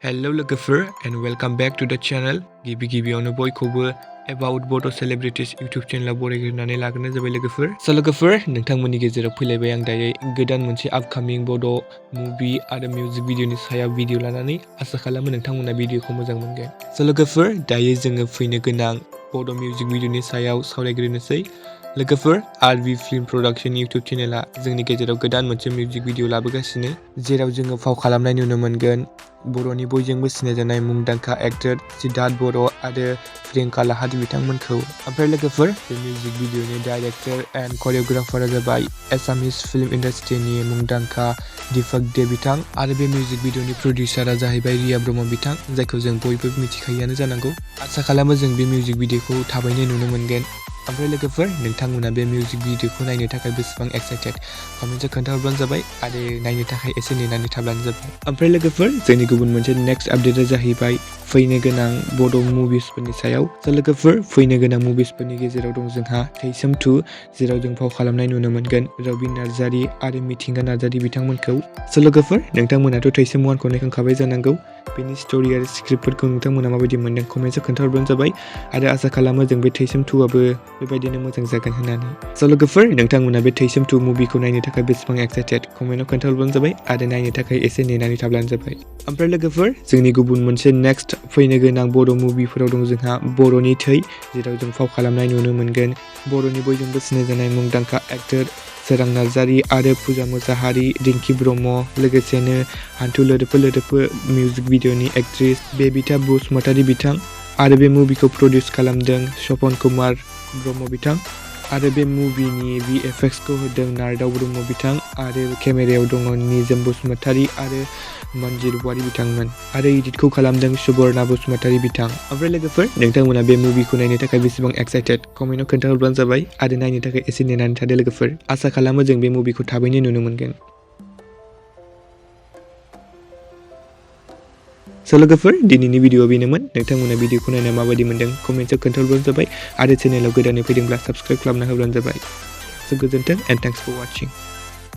Hello logofer and welcome back to the channel. गिबियावनो बयखौबो about Bodo Celebrities YouTube channel बरायग्रोनानै लाग्रोनाय जाबाय लोगोफोर। So लोगोफोर नोंथांमोननि गेजेराव फैलायबाय आं दायो गोदान मोनसे upcoming Bodo movie आरो music video नि सायाव भिडिअ लानानै आसा खालामो नोंथांमोना भिडिअखौ मोजां मोनगोन। So लोगोफोर दायो जोङो फैनो गोनां Bodo music video नि सायाव सावरायग्रोनोसै। लोगोफोर RV Film Production YouTube चेनेला जोंनि गेजेराव गोदान मोनसे मिउजिक भिडिअ लाबोगासिनो जेराव जोङो फाव खालामनाय नुनो मोनगोन बर'नि बयजोंबो सिनायजानाय मुंदांखा एक्टर सिद्धार्थ बर' आरो प्रियंका लाहारी बिथांमोनखौ। ओमफ्राय लोगोफोर बे मिउजिक भिडिअनि डाइरेक्टर एन्ड करिय'ग्राफारा जाबाय एसामिस फिल्म इन्डास्ट्रिनि मुंदांखा दीपक दे बिथां आरो बे मिउजिक भिडिअनि प्रडिउसारा जाहैबाय रिया ब्रह्म बिथां जायखौ जों बयबो मिथिखायोआनो जानांगौ। आसा खालामो जों बे मिउजिक भिडिअखौ थाबैनो नुनो मोनगोन। ओमफ्राय लोगोफोर नोंथांमोना बे मिउजिक भिडिअखौ नायनो थाखाय बेसेबां एक्साइटेड कमेन्टआव खोन्थाहरबानो जाबाय आरो नायनो थाखाय एसे नेनानै थाब्लानो जाबाय। ओमफ्राय लोगोफोर जोंनि गुबुन मोनसे नेक्स्ट आपडेटआ जाहैबाय फैनो गोनां बड' मुभिसफोरनि सायाव। लोगोफोर फैनो गोनां मुभिसफोरनि गेजेराव दं जोंहा Twiswm-2 जेराव जों फाव खालामनाय नुनो मोनगोन रबिन नार्जारी आरो मिथिंगा नार्जारी बिथांमोनखौ। लोगोफोर नोंथांमोनाथ' Twiswm-1खौ नायखांखाबाय जानांगौ। बेनि स्ट'रि आरो स्क्रिप्टफोरखौ नोंथांमोना माबायदि मोनदों कमेन्टआव खोन्थाहरबानो जाबाय आरो आसा खालामो जों बे Twiswm-2आबो बेबायदिनो मोजां जागोन होननानै। लोगोफोर नोंथांमोना बे Twiswm-2 मुभिखौ नायनो थाखाय बेसेबां एक्साइटेड कमेन्टआव खोन्थाहरबानो जाबाय आरो नायनो थाखाय एसे नेनानै थाब्लानो जाबाय। ओमफ्राय लोगोफोर जोंनि गुबुन मोनसे नेक्स्ट फैनो गोनां बड' मुभिफोराव दं जोंहा बर'नि थै जेराव जों फाव खालामनाय नुनो मोनगोन बर'नि बयजोंबो सिनायजानाय मुंदांखा एक्टर सोरां नार्जारी आरो फुजा मोसाहारी रिंकि ब्रह्म लोगोसेनो हान्थु लोदोफो लोदोफो मिउजिक भिडिअनि एक्ट्रिस बेबिता बसुमतारी बिथां आरो बे मुभिखौ प्रडिउस खालामदों सपन कुमार ब्रह्म बिथां आरो बे मुभिनि VFX खौ होदों नारदाव ब्रह्म बिथां आरो केमेरायाव दङ निजोम बसुमतारी आरो मन्जिर वारि बिथांमोन आरो एडिटखौ खालामदों सुबर्णा बसुमतारी बिथां। ओमफ्राय लोगोफोर नोंथांमोना बे मुभिखौ नायनो थाखाय बेसेबां एक्साइटेड कमेन्टआव खोन्थाहरब्लानो जाबाय आरो नायनो थाखाय एसे नेनानै थादो लोगोफोर। आसा खालामो जों बे मुभिखौ थाबैनो नुनो मोनगोन। लोगोफोर दिनैनि भिडिअआ बेनोमोन। नोंथांमोना भिडिअखौ नायना माबायदि मोनदों कमेन्टआव खोन्थाहरब्लानो जाबाय आरो चेनेलाव गोदानै फैदोंब्ला साबस्क्राइब खालामना होब्लानो जाबाय। गोजोन्थों एन्ड थेंक्स फर वाचिं।